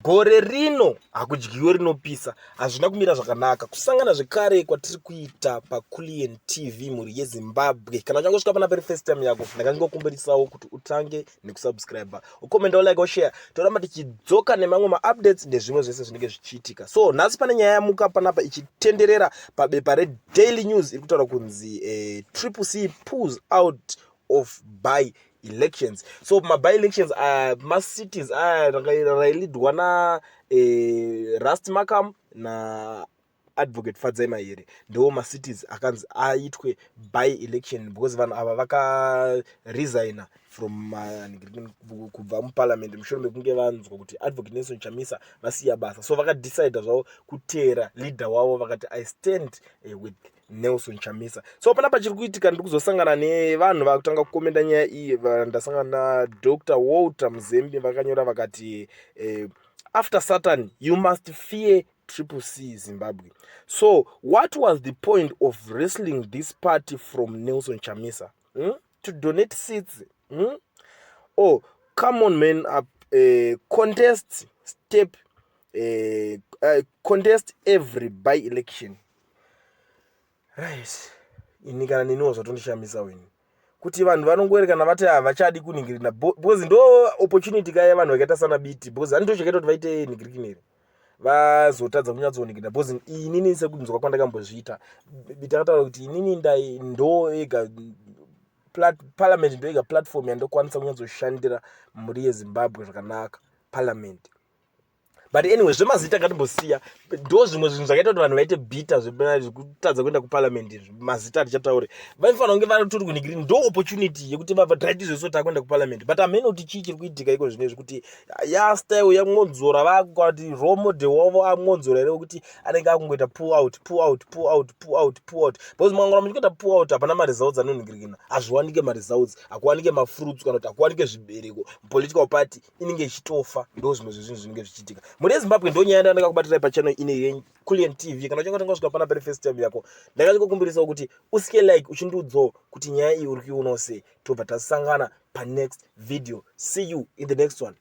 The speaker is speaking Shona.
Gore rino hakudyiwe rinopisa, hazvina kumira zvakanaka. Kusangana zvekare kwatiri kuita paCulian TV mhuri yeZimbabwe. Kana uchangosvika pana peri first time yako, ndakangokumbirisawo kuti utange nekusubscribe, ukomenda, ulike, ushare. Toramba tichidzoka nemamwe maupdates nezvimwe zvese zvinenge zvichiitika. So nhasi pane nyaya yamuka panapa ichitenderera pabepa reDaily News iri kutaura kunzi Triple C pulls out of by elections. So maby elections macities aya railidwa na Rust Macam na Advocate Fadzai Mahere, ndo macities akanzi aitwe by election because vanhu ava vakaresigna from kubva muparliament mushure mekunge vanzwa kuti Advocate Nelson Chamisa vasiya basa. So vakadecida zvavo kuteera leader wavo, vakati, "I stand with Nelson Chamisa." So panapa chiri kuitika, ndiri kuzosangana nevanhu vakutanga kukomenda nyaya iyi. Ndasangana naDr Walter Mzembi, vakanyora vakati, "After Satan you must fear Triple C, Zimbabwe. So what was the point of wrestling this party from Nelson Chamisa? To donate seats? Oh, come on, man up. Contest step contest every by election." Right, ini kana neniwo zvatondishamisa weni kuti vanhu vanongoerekana vati havachadi kuningirina, because ndo opportunity kaya vanhu vakaita sana Biti, because handito chakaita kuti vaite ningirikineri vazotadza kunyatsoningirina, because inini sekunzwa kwandakambozviita, takataura kuti inini ndai ndo ega parliament, ndo ega platform yandokwanisa kunyatsoshandira mhuri yeZimbabwe zvakanaka, parliament. But anyway, zvemazita ngatimbosiya. Ndo zvimwe zvinhu zvakaita kuti vanhu vaite bitter zvekutadza kuenda kuparliament izvi. Mazita hatichatauri. Vaifanira kunge vatori kuningiri, ndo opportunity yekuti vabva zvese takuenda kuparliament. But hamene kuti chii chiri kuitika iko zvinezvi, kuti yastyle yaMwonzora, vakuti role model wavo aMwonzora here, wekuti anenge akungoita pull out, pull out, pull out, pull out, pull out? Because mukangoramba muchikuita pull out, hapana maresults anoningirikina, hazviwanike maresults, hakuwanike mafruits kana kuti hakuwanike zvibereko. Political party inenge ichitofa. Ndo zvimwe zvezvinhu zvinenge zvichiitika mhuri yeZimbabwe. Ndo nyaya ndandakakubatirai pachannel ine yeCulian TV. Kana uchinge kusvika pana pari first time yako, ndakachikukumbirisawo kuti usike like, uchindiudzawo kuti nyaya iyi uri kuionawo sei. Tobva tasangana panext video. See you in the next one.